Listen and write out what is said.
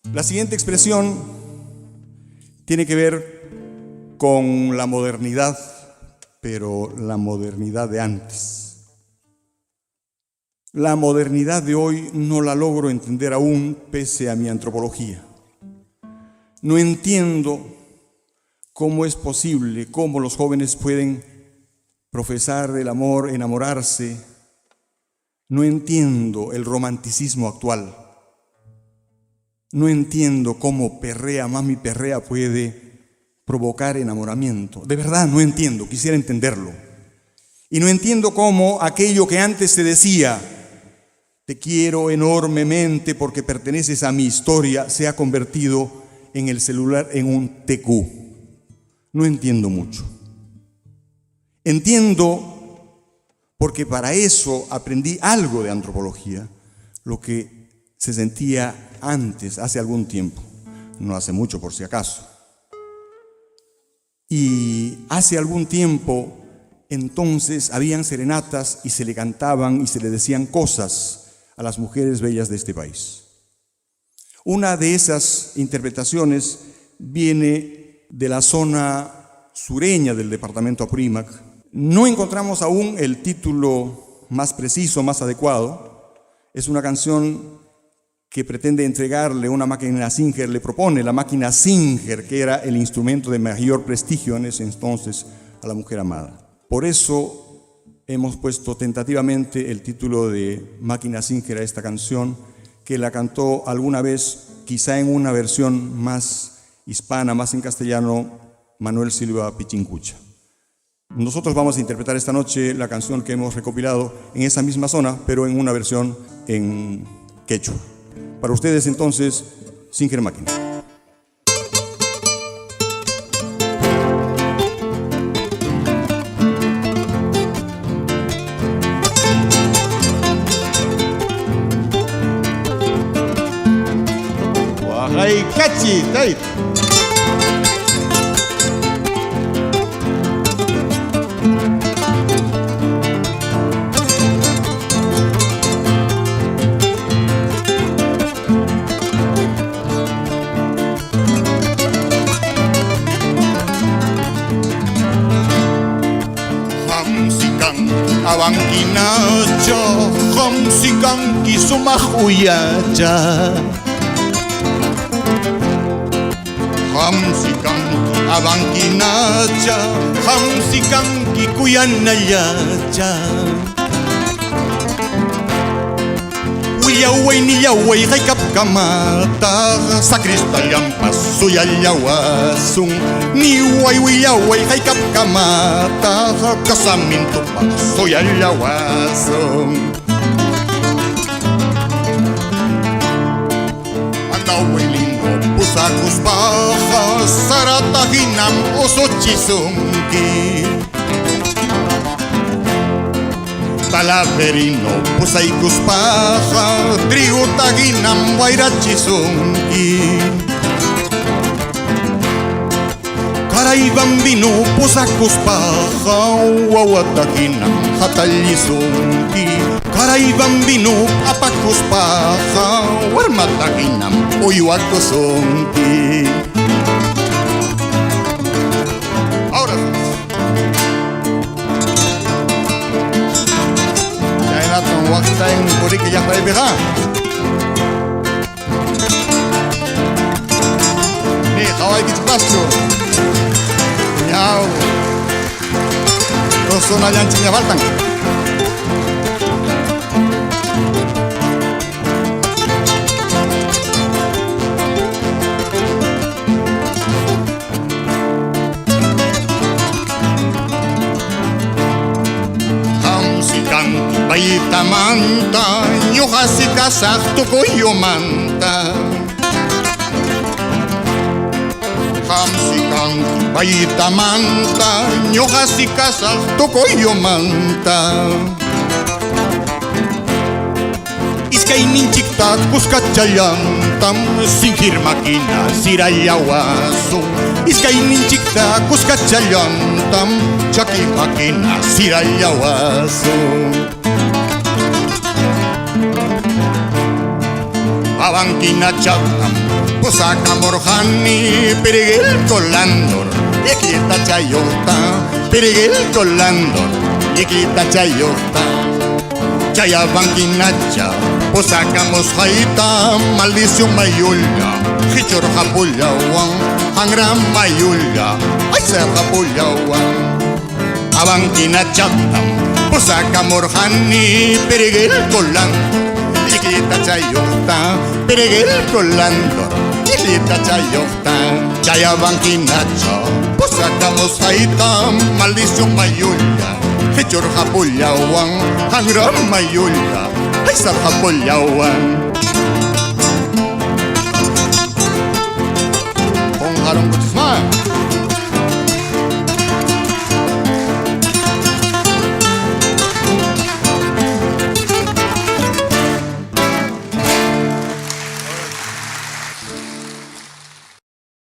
La siguiente expresión tiene que ver con la modernidad, pero la modernidad de antes. La modernidad de hoy no la logro entender aún, pese a mi antropología. No entiendo cómo es posible, cómo los jóvenes pueden profesar el amor, enamorarse. No entiendo el romanticismo actual. No entiendo cómo perrea, mami perrea puede provocar enamoramiento. De verdad no entiendo, quisiera entenderlo. Y no entiendo cómo aquello que antes se decía, te quiero enormemente porque perteneces a mi historia, se ha convertido en el celular en un TQ. No entiendo mucho. Entiendo porque para eso aprendí algo de antropología, lo que se sentía antes, hace algún tiempo, no hace mucho por si acaso. Y hace algún tiempo, entonces, habían serenatas y se le cantaban y se le decían cosas a las mujeres bellas de este país. Una de esas interpretaciones viene de la zona sureña del departamento Apurímac. No encontramos aún el título más preciso, más adecuado. Es una canción que pretende entregarle una máquina Singer, le propone la máquina Singer, que era el instrumento de mayor prestigio en ese entonces, a la mujer amada. Por eso hemos puesto tentativamente el título de Máquina Singer a esta canción, que la cantó alguna vez, quizá en una versión más hispana, más en castellano, Manuel Silva Pichincucha. Nosotros vamos a interpretar esta noche la canción que hemos recopilado en esa misma zona, pero en una versión en quechua. Para ustedes entonces, Singer Máquina. Waqaykachi tayta. Hamsikan abankinacha, hamsikanki sumaq uyacha. Hamsikanki abankinacha, hamsikanki kuyanallacha. Willaway nillaway haykapkamataq sacristallampas suyallawasun. Niway willaway haykapkamataq casamintupaq suyallawasun. Andaway lindo pusakuspaqa sarata hinam usuchisunki. Talaverino pusaykuspaqa triguta hinam wayrachisunki. Caray bambino pusakuspaqa wawata hinam hatallisunki. Caray bambino apakuspaqa warmata hinam uywakusunki. Ahora sí. Chaynatam waqtayn puriki llaqtaypiqa. Ni qawaykichikpaschu. Ñaw. Tusunallanchikña faltan. Hamsikanki baytamanta, ñuqasi kasaq tukuyumanta. Hamsikanki baytamanta, ñuqasi kasaq tukuyumanta. Iskayninchikta kuskachallantam Singer máquina sirallawasun. Iskayninchikta kuskachallantam chaki máquina sirallawasun. Abanquinachatam pusakamurqani perigil colandor Iklita chayuqta perigil colandor Iklita chayuqta Chayabanquinacha pusakamusqayta maldición mayulla Hichurqapullawan hangra mayulla aysarqapullawan Abanquinachatam pusakamurqani perigil colandor Iklita chayuqta perigil colandor Iklita chayuqta Chayabanquinacha pusakamusqayta maldición mayulla Hichurqapullawan hangra mayulla aysarqapullawan.